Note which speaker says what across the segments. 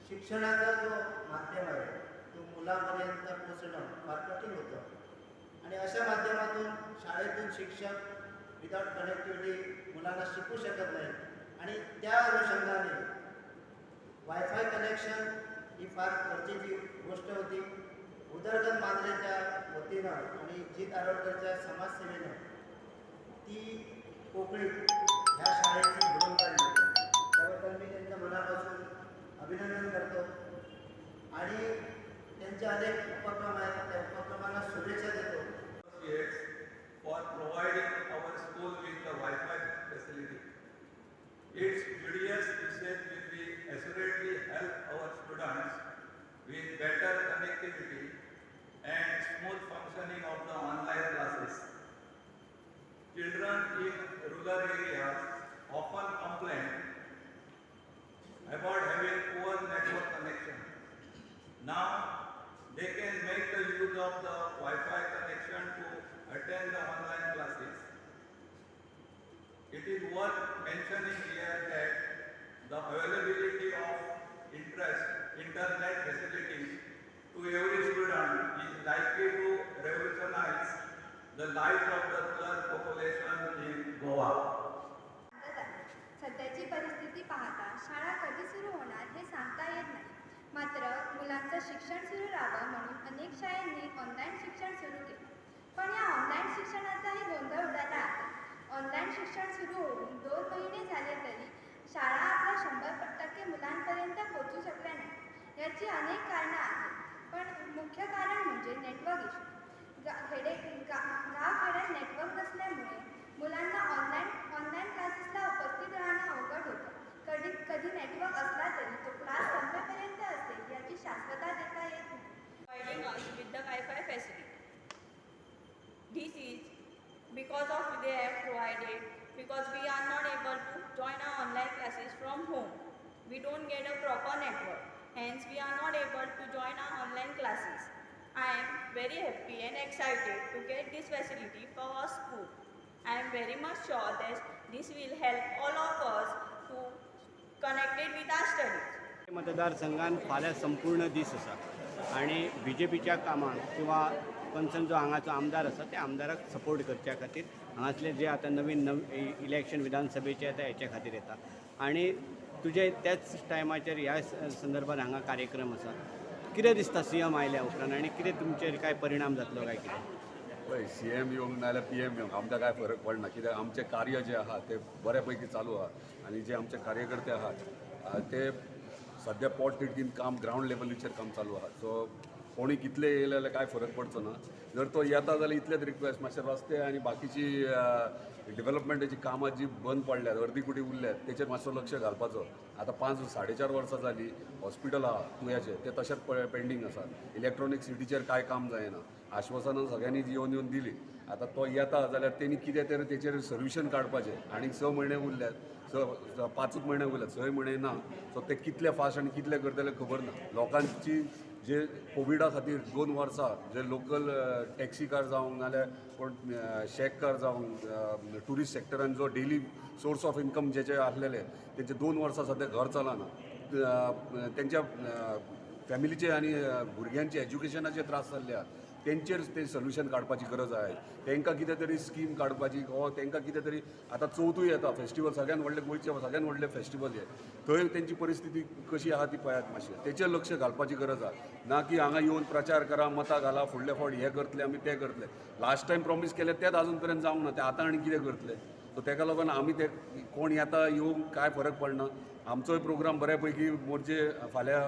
Speaker 1: शिक्षणाचा जो माध्यम आहे तो मुलापर्यंत पोचणं फार कठीण होतं आणि अशा माध्यमातून शाळेतून शिक्षक विदाऊट कनेक्टिव्हिटी मुलांना शिकू शकत नाही आणि त्या अनुषंगाने वायफाय कनेक्शन ही फार गरजेची गोष्ट होती. उदरगत मांजरेच्या वतीनं आणि जीत आरोडकरच्या समाजसेवेनं ती पोकळी ह्या शाळेची भरून काढली. त्याबद्दल मी त्यांचं मनापासून अभिनंदन करतो आणि त्यांचे अनेक उपक्रम आहेत, त्या उपक्रमांना शुभेच्छा देतो.
Speaker 2: Associates for providing our school with the Wi-Fi facility. Its judicious usage will be assuredly help our students with better connectivity and smooth functioning of the online classes. Children in rural areas often complain about having poor network connection. Now, they can make the use of the Wi-Fi connection to attend the online classes. It is worth mentioning here that the availability of internet facilities to every student is likely to revolutionize the life of the rural population in Goa.
Speaker 3: आहे. सध्याची परिस्थिती पाहता शाळा कधी सुरू होणार हे सांगता येत नाही. मात्र मुलांचं शिक्षण सुरू राहावं म्हणून अनेक शाळांनी ऑनलाईन शिक्षण सुरू केलं. पण या ऑनलाईन शिक्षणाचाही गोंधळ उडाला आहे. ऑनलाईन शिक्षण सुरू होऊन 2 महिने झाले तरी शाळा आपल्या 100% मुलांपर्यंत पोचू शकल्या नाही. याची अनेक कारणं आहेत, पण मुख्य कारण म्हणजे नेटवर्क इश्यू. गा खेडे गा गावखेड्यात नेटवर्क नसल्यामुळे मुलांना ऑनलाईन ऑनलाईन क्लासेसला उपस्थित राहणं अवघड होतं. कधी कधी नेटवर्क असला तरी तो क्लास संपेपर्यंत असेल याची शाश्वता देता येत नाही.
Speaker 4: Providing us with the Wi-Fi facility. This is because of they have provided, because we are not able to join our online classes from home. We don't get a proper network. Hence, we are not able to join our online classes. I am very happy and excited to get this facility for our school. I am very much sure that this will help all of us to connected with our studies.
Speaker 5: मतदारसंघान फाल्यां संपूर्ण दीस आसा आनी बीजेपीच्या कामाक किंवा concern जो हांगाचो आमदार आसा त्या आमदाराक सपोर्ट करच्या खातीर हांगासले जे आतां नवीन नव इलेक्शन विधानसभेचे आतां हेच्या खातीर येता आनी तुजे त्याच टायमाचेर ह्या संदर्भात हांगा कार्यक्रम आसा. कितें दिसता, सीएम आयल्या उपरांत आनी कितें तुमचेर काय परिणाम जातलो काय कितें?
Speaker 6: पळय, सीएम येवंक नाजाल्यार पीएम येवंक आमकां कांय फरक पडना, कित्याक आमचें कार्य जें आहा तें बऱ्या पैकी चालू आहा आनी जे आमचे कार्यकर्ते आहात ते सद्या पोट तिडकीन काम, ग्रावंड लेवलीचेर काम चालू आहा. सो कोणी कितले येयले जाल्यार कांय फरक पडचो ना. जर तो येता जाल्यार इतलेच रिक्वेस्ट, मातशे रस्ते आनी बाकीची डेवलपमेंटाची कामां जी बंद पडल्यात, अर्दी कुटी उरल्यात, तेचेर मातसो लक्ष घालपाचो. आतां 5-4.5 वर्सां जालीं, हॉस्पिटल आहा तुयाचें, तें तशेंच पेंडींग आसा. इलेक्ट्रॉनीक सिटीचेर कांय काम जायना. आश्वासनां सगळ्यांनी येवन येवन दिली. आतां तो येता जाल्यार तेणी कितें तरी तेचेर सोल्युशन काडपाचें. आनीक 6 म्हयने उरल्यात, 5च म्हयने उरल्यात, 6 म्हयने ना. सो ते कितले फास्ट आनी कितले करतले खबर ना. लोकांची जे कोविडा खातीर 2 वर्सां जे लोकल टॅक्सीकार जावं नाल्यार कोण शॅककार जावं, ट्युरिस्ट सेक्टरान जो डेली सोर्स ऑफ इन्कम जेचे आसलेले, तेंचे 2 वर्सां सद्या घर चलना. तेंच्या फॅमिलीचे आनी भुरग्यांचे एज्युकेशनाचे त्रास जाल्ले आहा. तेंचेर ते सोल्युशन काडपाची गरज आहे. तांकां कितें तरी स्कीम काडपाची वा तांकां कितें तरी, आतां चवथूय येता, फेस्टिवल सगळ्यान व्हडलें, गोंयचें सगळ्यान व्हडलें फेस्टिवल हें, थंय तेंची परिस्थिती कशी आहा ती पळयात मातशें. तेचेर लक्ष घालपाची गरज आहा, ना की हांगा येवन प्रचार करा, मतां घाला, फुडले फावट हें करतले आमी, तें करतले. लास्ट टायम प्रॉमीस केलें तेंच आजून पर्यंत जावंक ना, तें आतां आनी कितें करतले? सो तेका लागून आमी ते कोण येता येवंक कांय फरक पडना. आमचोय प्रोग्राम बऱ्या पैकी. मोरजे फाल्यां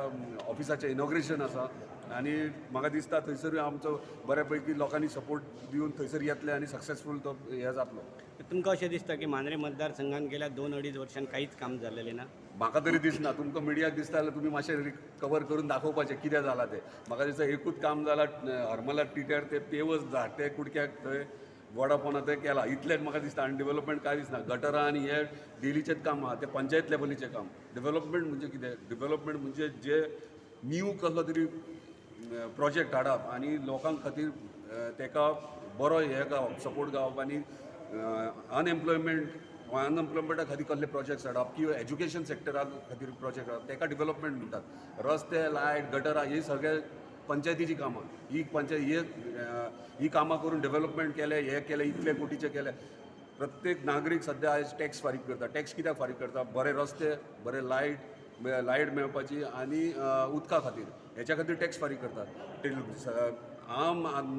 Speaker 6: ऑफिसाचें इनॉग्रेशन आसा आनी म्हाका दिसता थंयसरूय आमचो बऱ्या पैकी लोकांनी सपोर्ट दिवन थंयसर येतले आनी सक्सेसफूल तो हें जातलो.
Speaker 5: तुमकां अशें दिसता की मांद्रे मतदारसंघात गेल्या 2-2.5 वर्सांत कांयच काम जाल्लें ना?
Speaker 6: म्हाका तरी दिसना. तुमकां मिडियाक दिसता जाल्यार तुमी मातशें कवर करून दाखोवपाचें कितें जालां तें. म्हाका दिसता एकूच काम जालां, हरमला टिट्यार ते पेवस झाड ते कुडक्याक थंय वडाफोना तें केलां, इतलेंच म्हाका दिसता. आनी डेवलपमेंट कांय दिसना. गटरां आनी हे डेलीचेंच काम आहा, तें पंचायत लेवलीचें काम. डेवलपमेंट म्हणजे कितें? डेवलपमेंट म्हणजे जे न्यू कसलो तरी प्रोजेक्ट हाडप आनी लोकांक खातीर तेका बरो हे गावप, सपोर्ट गावप आनी अनएम्प्लॉयमेंट अनएम्प्लॉयमेंटा खातीर कसले प्रोजेक्ट्स हाडप किंवा एज्युकेशन सेक्टरा खातीर प्रोजेक्ट हाडप, तेका डेव्हलपमेंट म्हणटात. रस्ते, लायट, गटरां ही सगळे पंचायतीची कामां. ही पंचायत ही ही कामां करून डेव्हलपमेंट केलें, हें केलें, इतले कोटीचें केलें. प्रत्येक नागरीक सद्या आयज टॅक्स फारीक करता. टॅक्स कित्याक फारीक करता? बरे रस्ते, बरे लायट लायट मेळपाची आनी उदका खातीर, हेच्या खातीर टॅक्स फारीक करतात. आम